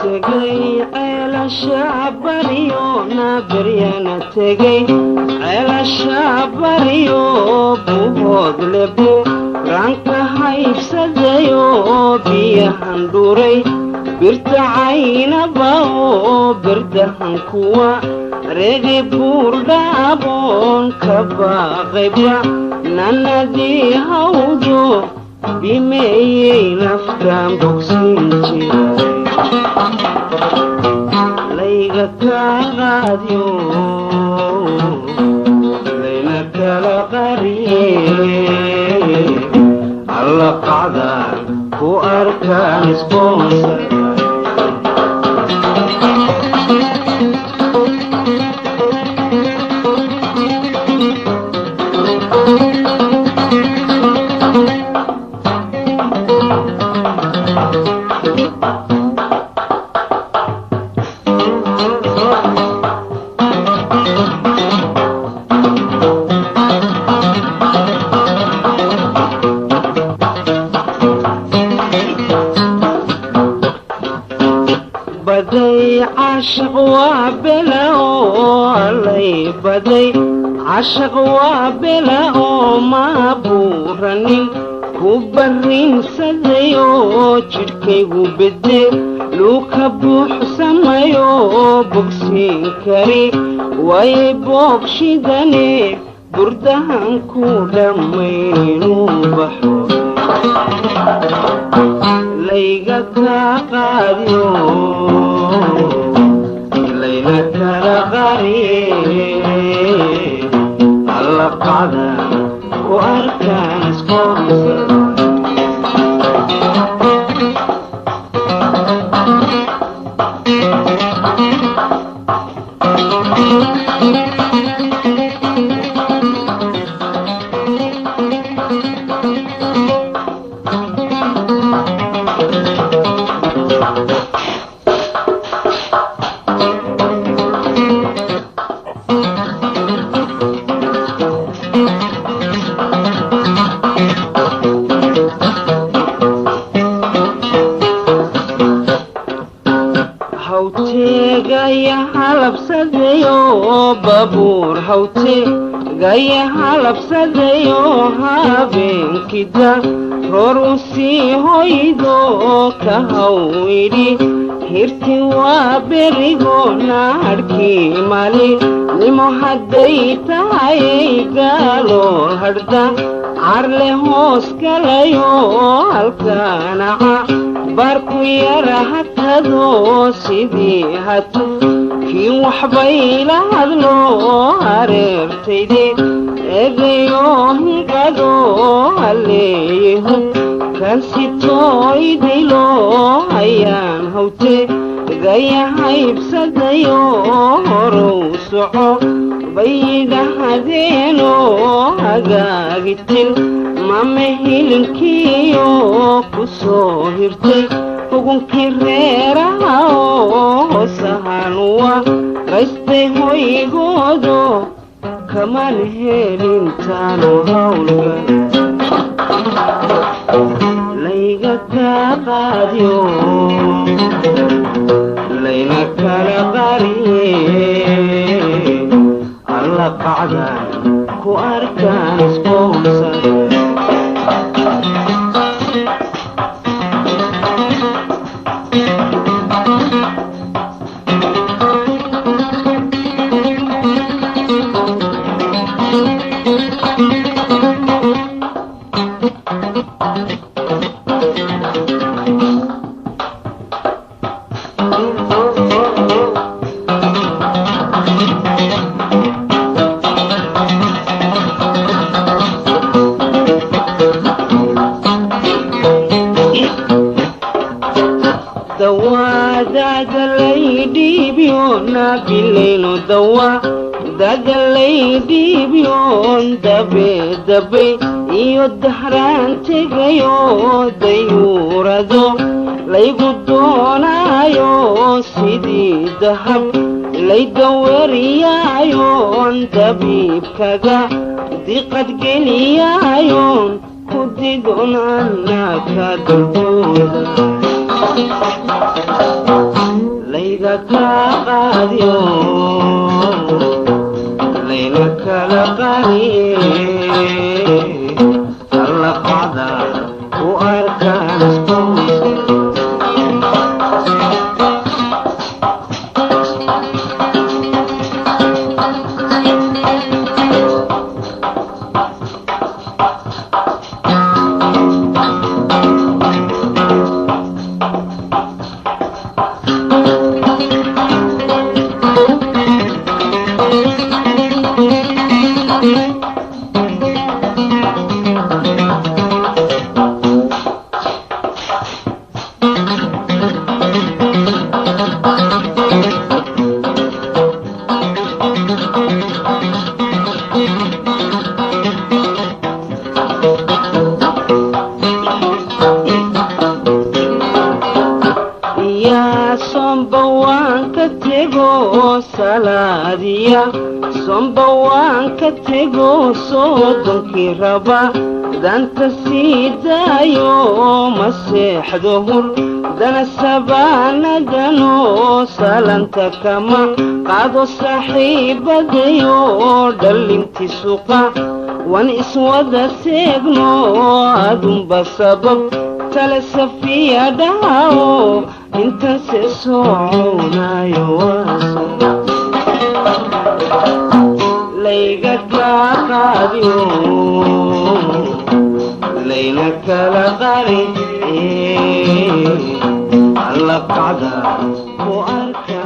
Tegay ceelasha baryo naabaryana tegay ceelasha baryo buhood lebo ranka haybsadayo biyahan dhuray birta caynaba oo birdahan kuwa reegi buurdhaaboon ka baaqayba nanadii hawdo bimeeyey naftaan bogsiin jiray layga kaa qaadyo layna kala qariye alla qacdaan ku arkaan isboonsa. Baday caashaq waa bela oo allay baday caashaq waa bela oo ma buuranin ku barriinsaday oo jidhkaygu bede luuka buuxsamayo bogsiin kari waayay boogshidane burdahan ku dhammaynuu baxo layga kaa qaadyo layna kala qariye alla qacdan ku arkaan isqoonsa. Hawteegaya halabsadayo babuur hawteegaya halabsadayo habeenkida roor u sii hoydo ka hawidhi hirti waa berigo naadhkii mali nimo hadday tahay gaalool hadhda carle hoos galayo halkaanaca baarku yara hakado sidii hatu kii waxbay la hadlo hareertayde eegayo hinqado haleeyaho kansitooydilo ayaan hawte gaya haybsadayo horow soco bayidhahadeeno hagaagitin mame hilinkiyo ku soo hirtay hugunkii reeraha oo sahanuwa raystay hoygoodo kaman helintaanu hawlga layga kaa qaadyo layna kala qariye alla qacdan ku arkaan isqoonsa. Dawaadadalaydhiibyo dawa dadalaydhiibyoon dabe dabe iyo dahraan tegayo dayuurado laygu doonaayo sidii dahab laydaweriyaayoon dabiibkaga diqad geliyaayoon ku didon annaka dulbooda. Kaa qaadiyo layna kala qariye, alla qacda u arkaan. Yaa somba waan ka tego salaadiya, somba waan ka tego, soodonkii raba danta sii daayo, ma seexdo hur dana sabaanadano, salanta kama qaado saaxiibadayo, dhalintii suqa waan iswada seegno, adunba sabab tale safiya dhahawo, intan se soconayo layga kaa qaadiyo layna kala qari, alla qacda ku arka.